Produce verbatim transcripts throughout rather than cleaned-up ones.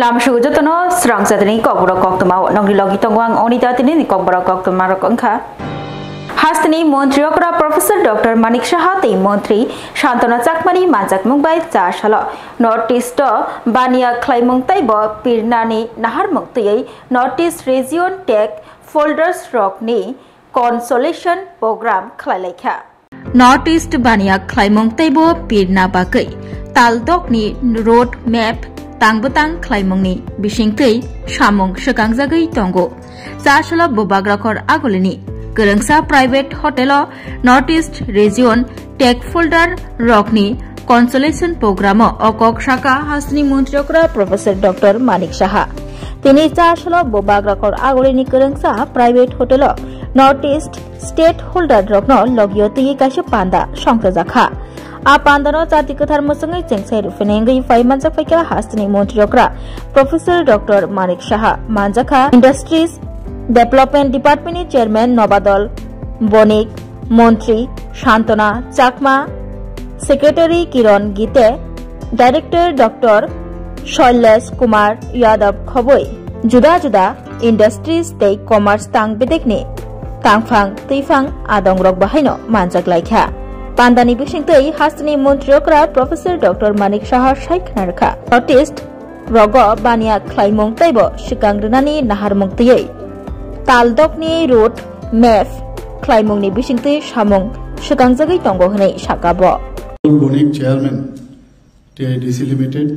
Lamsugo jotono srang jatini kokborok koktwma o nokni logi tongo ang Onita tini ni kokborok koktwma rok wngkha. Hasteni Montri okra Professor Doctor Manik Saha tei Montri Shantana Chakmani manjakmung bai cha salo North East o baniya khlaimung tei bo pirnani naharmung twiwi North East Region Tech Folders rokni Consolation Program khlailaikha. North East baniya khlaimung teibo pirna bagwi taldokni road map tangbwtang khlaimungni bisingtwi samung swkangjagwi tongo. Chasalo Bubagrakhor Agulini kwrwngsa private hotel o North East Region Stakeholder rokni Consolation Program o o kok saka hasteni Montri okra Professor Doctor Manik Saha. Tini chasalo Bubagrakhor Agulini kwrwngsa private hotel o North East Stakeholder rokno logio twi kaisa panda songchajakha. A pandano jati kwthar mwchwngwi chengsai rwphini wngwi phai manjak phaikha hasteni Montri okra Professor Doctor Manik Saha, manjakha Industries Development Department ni Chairman Nobadol Bonik, Montri Shantana Chakma, Secretary Kiron Gite, Director Doctor Shailesh Kumar Yadav khobwi juda juda industries tei commerce tang bedekni tangphang twiphang adongrok bahaino manjak laikha. Pandani bisingtwi hasteni Montri okra Professor Doctor Manik Saha sai khna rwkha. Artist rogo baniya khlaimung teibo swkang rwnani naharmung twiwi taldokni road map khlaimungni bisingtwi samung swkangjagwi tongo hwnwi saka bo. Bonik, Chairman, T I D C Limited.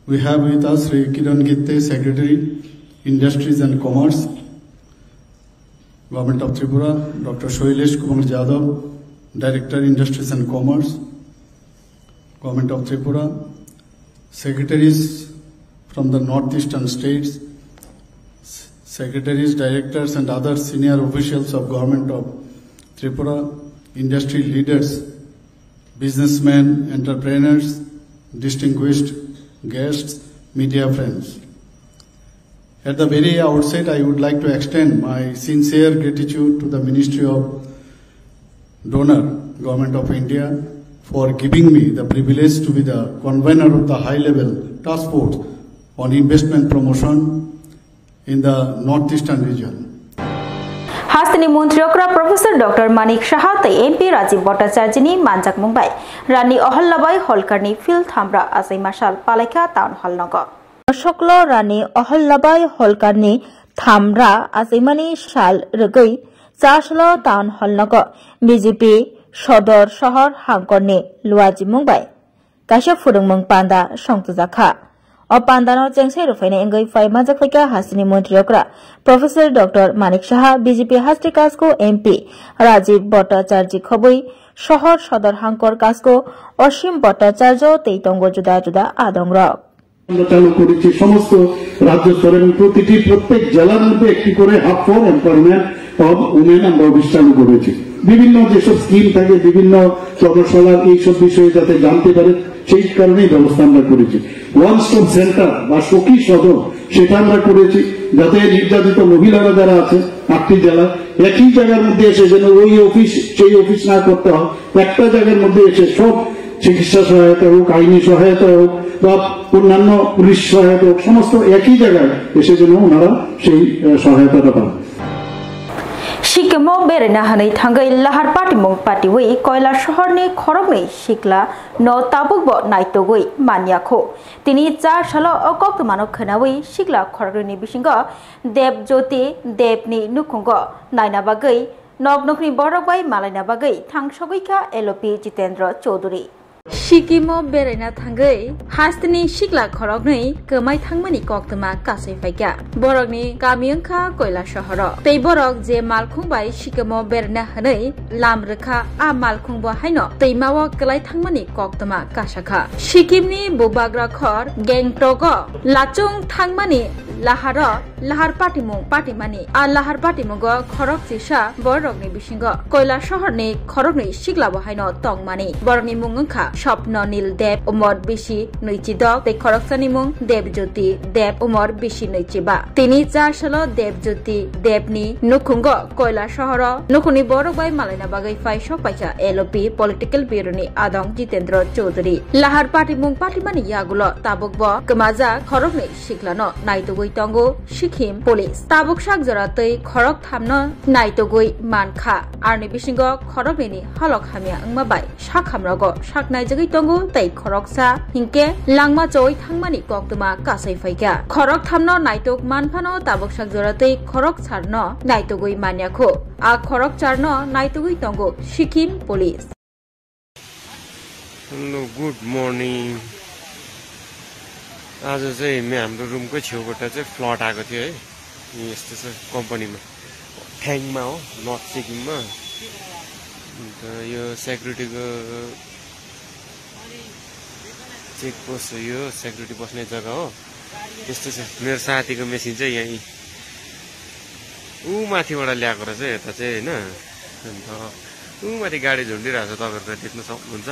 We have with us Shri Kiran Gitte, Secretary, Industries and Commerce, Government of Tripura, Doctor Shailesh Kumar Yadav, Director, Industries and Commerce, Government of Tripura, secretaries from the northeastern states, s-, secretaries, directors, and other senior officials of Government of Tripura, industry leaders, businessmen, entrepreneurs, distinguished guests, media friends. At the very outset, I would like to extend my sincere gratitude to the Ministry of DoNER, Government of India, for giving me the privilege to be the convener of the high-level task force on investment promotion in the northeastern region. Hasteni Montri okra Professor Doctor Manik Saha tei M P Rajiv Bhattacharya ni manjakmung bai Rani Ohollabai Holkar ni field thamra achai masal palaikha Town Hall nogo. Soklo Rani Ohollabai Holkar ni thamra achaimani sal rwgwi Chasalo Town Hall nogo B J P Sodor Sohor Hangkor ni luajimung bai kaisa phwrwngmung panda songchajakha. O pandano chengsai rwphainai wngwi phai manjak phaikha hasteni Montri okra Professor Doctor Manik Saha, B J P hasteni kasko M P Rajiv Bhattacharya khobwi Sohor Sodor Hangkor kasko Osim Bhattacharya tei tongo juda juda adongrok. আমরা চালু করেছি সমস্ত রাজ্য স্তরে এবং প্রতিটি, প্রত্যেক জেলার মধ্যে একটি করে hub for empowerment of women আমরা অফিস চালু করেছি। বিভিন্ন যেসব স্কিম থাকে, বিভিন্ন কর্মশালা, এইসব বিষয়ে যাতে জানতে পারে, সেই কারণেই ব্যবস্থা আমরা করেছি। ওয়ান স্টপ সেন্টার বা সখী সদন, সেটা আমরা করেছি, যাতে নির্যাতিত মহিলারা যারা আছে আটটি জেলা, একই জায়গার মধ্যে এসে যেন ওই অফিস সেই অফিস না করতে হয়, একটা জায়গার মধ্যে এসে সব চিকিৎসা সহায়তা হোক, আইনি সহায়তা হোক বা অন্যান্য পুলিশ সহায়তা হোক, সমস্ত একই জায়গায় এসে যেন ওনারা সেই, আহ, সহায়তাটা পান। Sikimo beraina hwnwi thangwi lahar patimung patiwi Koilasohor ni khoroknwi sikla no tabukbo naitugwi manyakho. Tini cha salo o koktwmano khwnawi sikla khoroknwi ni bisingo Deb Jyoti Deb ni nukhungo naina bagwi nok nokni borok bai malaina bagwi thangsogwi kha L O P Jitendra Chaudhury. Sikimo beraina thangwi hasteni sikla khoroknwi kwmai thangmani koktwma kasui phaikha. Borokni kami wngkha Koilasohoro. Tei borok je malkhung bai Sikimo beraina hwnwi lam rwkha, a malkhungbo haino twimao kwlai thangmani koktwma kasakha. Sikimni bubagra khor Gangtok-o lachung thangmani Laharo lahar patimung patimani. A lahar patimungo khorok chisa borokni bisingo Koila sohorni khoroknwi siklabo haino tongmani. Borokni mung wngkha Sopno Nil Deb, umor bisi nwichi dok, tei khoroksani mung Debjyoti Deb, umor bisi nwichi ba. Tini cha salo Debjyoti Debni nukhungo Koila sohoro nukhungni borok bai malaina bagwi phai sok paikha L O P Political Bureau ni adong Jitendra Chaudhary. Lahar patimung patimani yagulo tabukbo kwmajak khoroknwi siklano naitugwi tongo Sikkim Police. Tabuk sak jora tei khorok thamno naitugwi mankha. Aroni bisingo khoroknwini halok hamya wngma bai sakhamrogo saknaijagwi tongo tei khoroksa hinkhe langma choi thangmani koktwma kasai phaikha. Khorok thamno naituk manphano tabuk sak jora tei khorok charno naitugwi manyakho. A khorok charno naitugwi tongo Sikkim Police. Hello, good morning. आज चाहिँ मे हाम्रो रुमकै छेउबाट चाहिँ फ्लड आएको थियो है। यस्तो छ कम्पनीमा, ठ्याङमा हो, नर्थ सिक्किममा। अन्त यो सेक्युरिटीको चेक पोस्ट हो, यो सेक्युरिटी बस्ने जग्गा हो। यस्तो छ मेरो साथीको मेसिन चाहिँ यहीँ ऊ माथिबाट ल्याएको रहेछ यता चाहिँ, होइन? अन्त ऊ माथि गाडी झुन्डिरहेको छ, तपाईँहरू त देख्न सक्नुहुन्छ।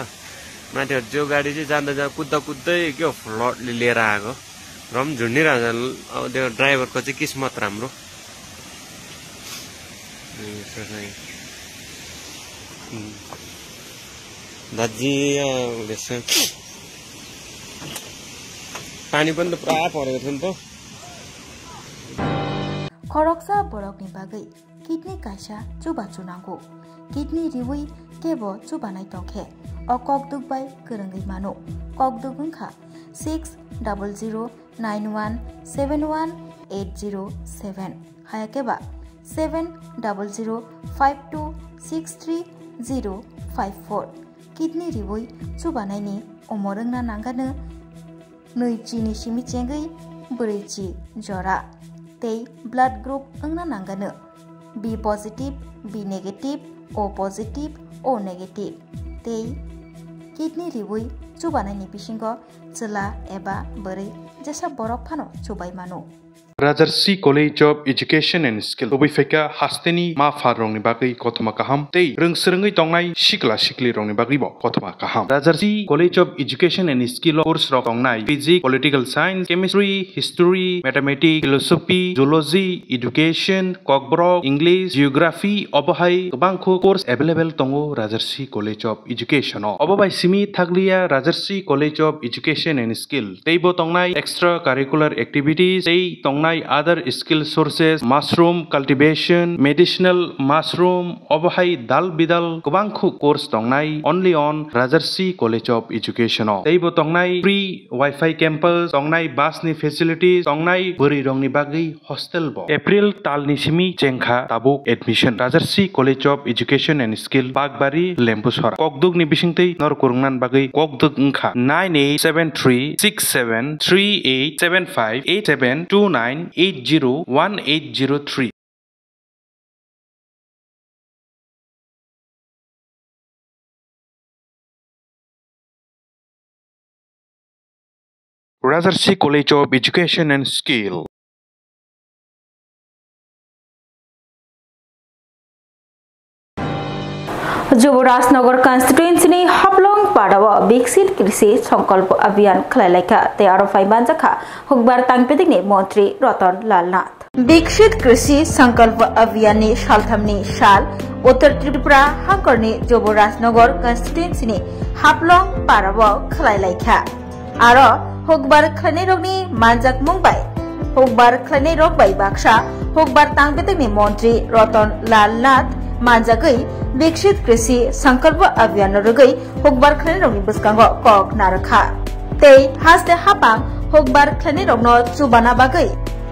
माथिबाट जो गाडी चाहिँ जाँदा जाँदा कुद्दा कुद्दै के हो फ्लडले लिएर आएको र पनि झुन्डिरहेको छ। अब त्यो ड्राइभरको चाहिँ किस्मत राम्रो। ए, यसो चाहिँ, उम्, दाजी यहाँ हुँदैछ। पानी पनि त पुरा परेको थियो नि त। Khoroksa borokni bagwi kidney kaisa chuba chunango. Kidney riwi kebo chubanai tongkhe o kokduk bai kwrwngwi mano. Kokduk wngkha six double zero nine one seven one eight zero seven, hayakhe ba seven double zero five two six three zero five four. Kidney riwi chubanaini umor wngna nangano nwi chini simi chengwi bwrwi chi jora tei blood group wngna nangano B positive, B negative, O positive, O negative tei kidney riwi chubanaini bisingo chwla eba bwrwi jesa borok phano chubai mano. Rajarsi College of Education and Skill tubui phaikha hasteni ma pharrokni bagwi kothoma kaham tei rwngswrwngwi tongnai sikla siklirokni bagwibo kothoma kaham. Rajarsi College of Education and Skill o course rok tongnai Physics, Political Science, Chemistry, History, Mathematics, Philosophy, Zoology, Education, Kokborok, English, Geography, obo hai kwbangkho course available tongo Rajarsi College of Education o. Obo bai simi thakliya Rajarsi College of Education and Skill teibo tongnai extra curricular activities tei tongnai other skill sources, mushroom cultivation, medicinal mushroom, obo hai dal bidal kwbangkho course tongnai only on Rajarsi College of Education o. Teibo tongnai free Wi-Fi campus, tongnai bus ni facilities, tongnai bwrwi rokni bagwi hostel bo. April talni simi chengkha tabuk admission. Rajarsi College of Education and Skill, Pakbari, Lembusora. Kokduk ni bisingtwi nor kwrwngna bagwi kokduk wngkha nine eight seven three six seven three eight seven five eight seven two nine eight zero one eight zero three. Rajarsi College of Education and Skill. Juborajnagar constituency ni Haplong parao Viksit Krishi Sankalp Abhiyan khlailaikha tei aro phai manjakha hukbar tangpedikni montri Ratan Lal Nath. Viksit Krishi Sankalp Abhiyan ni salthamni sal Uttar Tripura hangkorni Juborajnagar constituency ni Haplong parao khlailaikha. Aro hukbar khlainairokni manjakmung bai hukbar khlainairok bai baksa hukbar tangpedikni montri Ratan Lal Nath manjagwi Viksit Krishi Sankalp Abhiyan no rwgwi hukbar khlainairokni bwskango kok narwkha. Tei haste hapang hukbar khlainairokno chubana bagwi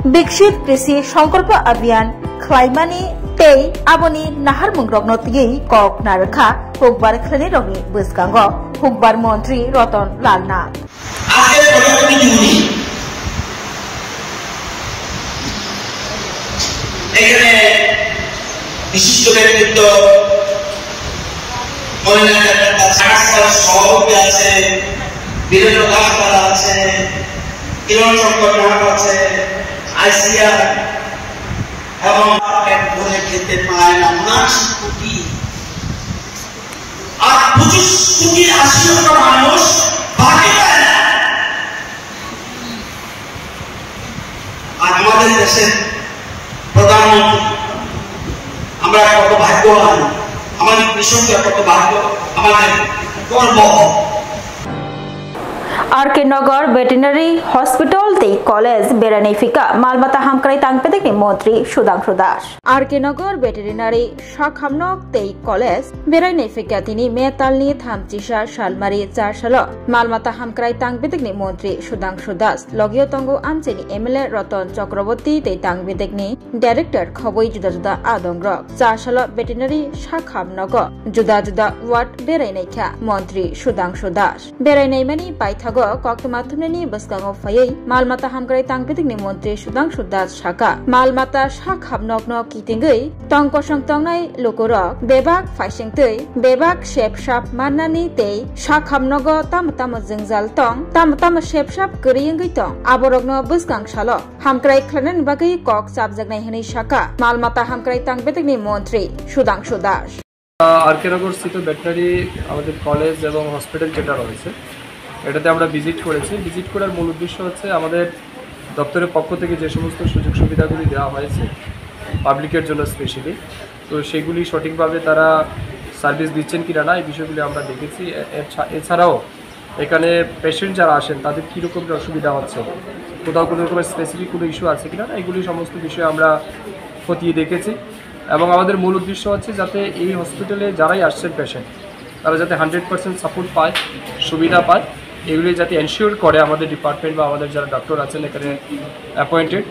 Viksit Krishi Sankalp Abhiyan khlaimani tei aboni naharmungrokno twiwi kok narwkha hukbar khlainairokni bwskango hukbar montri Ratan Lal Nath. আজকের প্রধান অতিথি উনি। এখানে বিশিষ্ট ব্যক্তিত্ব, মহিলা ডাক্তার আছে, সভাপতি আছে, বীরেন্দ্র দাসপাড়া আছে, কিরণ শঙ্কর নাথ আছে, আইসিআর এবং এক বলে খেতে পায় না উনাশি কোটি। আর পঁচিশ কোটি আশি লক্ষ মানুষ বাকি পায় না। আর আমাদের দেশের প্রধানমন্ত্রী, আমরা কত ভাগ্যবান, আমাদের কৃষকরা কত ভাগ্য, আমাদের গর্ব। R K Nagar Veterinary Hospital tei College berainai phika mal mata hamkrai tangpedekni montri Sudhangshu Das. R K Nagar Veterinary Sakhamnok tei College berainai phika tini May talni thamchisa salmari char salo mal mata hamkrai tangpedekni montri Sudhangshu Das. Logio tongo amchaini M L A Ratan Chakraborty tei tangpedekni Director khoboi juda juda adongrok. Char salo veterinary sakham nogo juda juda ward berainai kha montri Sudhangshu Das. Berainaimani paithago koktwma thumnaini bwskango phaiwi mal mata hamkrai tangpedekni montri Sudhangshu Das saka, mal mata sakham nokno kitingwi tong kosong tongnai lukurok bebak phaisingtwi bebak sep sap mannani tei sakham nogo tamo tamo jwngjal tong, tamo tamo sep sap kwrwi wngwi tong, aborokno bwskang salo hamkrai khlainani bagwi kok chapjaknai hwnwi saka mal mata hamkrai tangpedekni montri Sudhangshu Das. আহ, আর কে নগর স্থিত ভেটেরিনারি আমাদের কলেজ এবং হসপিটাল যেটা রয়েছে, এটাতে আমরা ভিজিট করেছি। ভিজিট করার মূল উদ্দেশ্য হচ্ছে আমাদের দপ্তরের পক্ষ থেকে যে সমস্ত সুযোগ সুবিধাগুলি দেওয়া হয়েছে পাবলিকের জন্য স্পেশালি, তো সেগুলি সঠিকভাবে তারা সার্ভিস দিচ্ছেন কিনা না, এই বিষয়গুলি আমরা দেখেছি। এ-, এর ছা-, এছাড়াও এখানে পেশেন্ট যারা আসেন তাদের কী রকমের অসুবিধা হচ্ছে, কোথাও কোনো রকমের স্পেসিফিক কোনো ইস্যু আছে কিনা, এগুলি সমস্ত বিষয়ে আমরা খতিয়ে দেখেছি। এবং আমাদের মূল উদ্দেশ্য হচ্ছে যাতে এই হসপিটালে যারাই আসছেন পেশেন্ট, তারা যাতে হান্ড্রেড পার্সেন্ট সাপোর্ট পায়, সুবিধা পায়, এগুলি যাতে এনশিওর করে আমাদের ডিপার্টমেন্ট বা আমাদের যারা ডক্টর আছেন এখানে অ্যাপয়েন্টেড।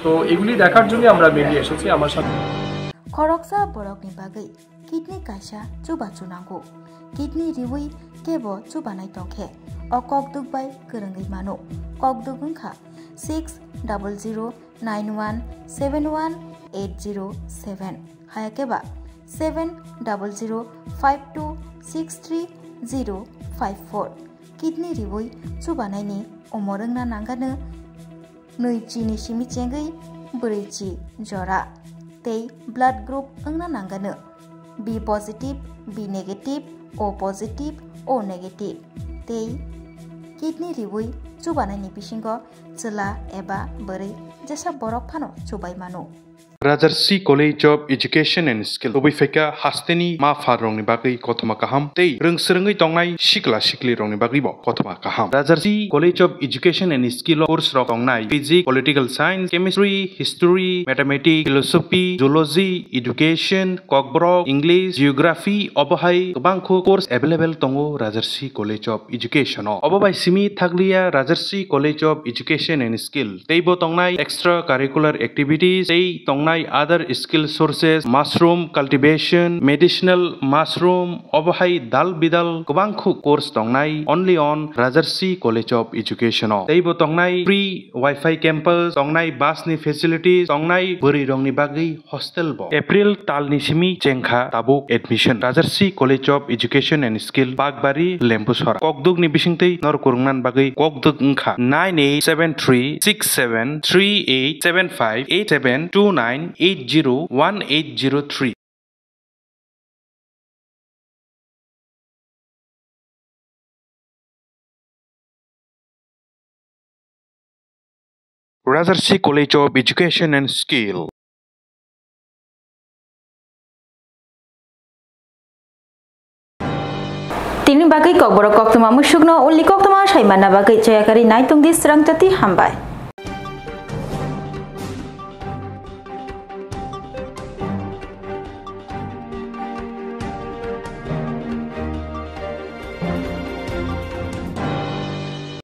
তো এগুলি দেখার জন্য আমরা মেনলি এসেছি। আমার সাথে Khoroksa borokni bagwi kidney kaisa chubachu nango. Kidney riwi kebo chubanai tongkhe, o kokduk bai kwrwngwi mano. Kokduk wngkha six double zero nine one seven one eight zero seven, hayakhe ba seven double zero five two six three zero five four. Kidney riwi chubanaini omor wngna nangano nwi chini simi chengwi bwrwi chi jora tei blood group wngna nangano B positive, B negative, O positive, O negative tei kidney riwi chubanaini bisingo chwla eba bwrwi jesa borok phano chubai mano. Rajarsi College of Education and Skill, tubui phaikha hasteni ma pha rokni bagwi kothoma kaham tei rwng swrwngwi tongnai sikla sikli rokni bagwi bo kothoma kaham. Rajarsi College of Education and Skill o course rok tongnai physics, political science, chemistry, history, mathematics, philosophy, zoology, education, kokborok, English, geography, obo hai kwbangkhu course available tongo Rajarsi College of Education o. Obo bai simi thakliya Rajarsi College of Education and Skill, teibo tongnai extra curricular activities, tei tongnai other skill sources, mushroom cultivation, medicinal mushroom, obo hai dal bidal kwbangkhu course tongnai only on Rajarsi College of Education o. Teibo tongnai free Wi-Fi campus, tongnai bus ni facilities, tongnai bwrwi rokni bagwi hostel bo. April talni simi chengkha tabuk admission. Rajarsi College of Education and Skill, Bakbari, Lembusora. Kokdukni bisingtwi nor kwrwngna bagwi kokduk wngkha nine eight seven three six seven three eight seven five eight seven two nine eight zero one eight zero three. Rajarsi College of Education and Skill. Tini bagwi kokborok koktwma musukno ulni koktwma saimanna bagwi chayakari naitung di srang jati hambai.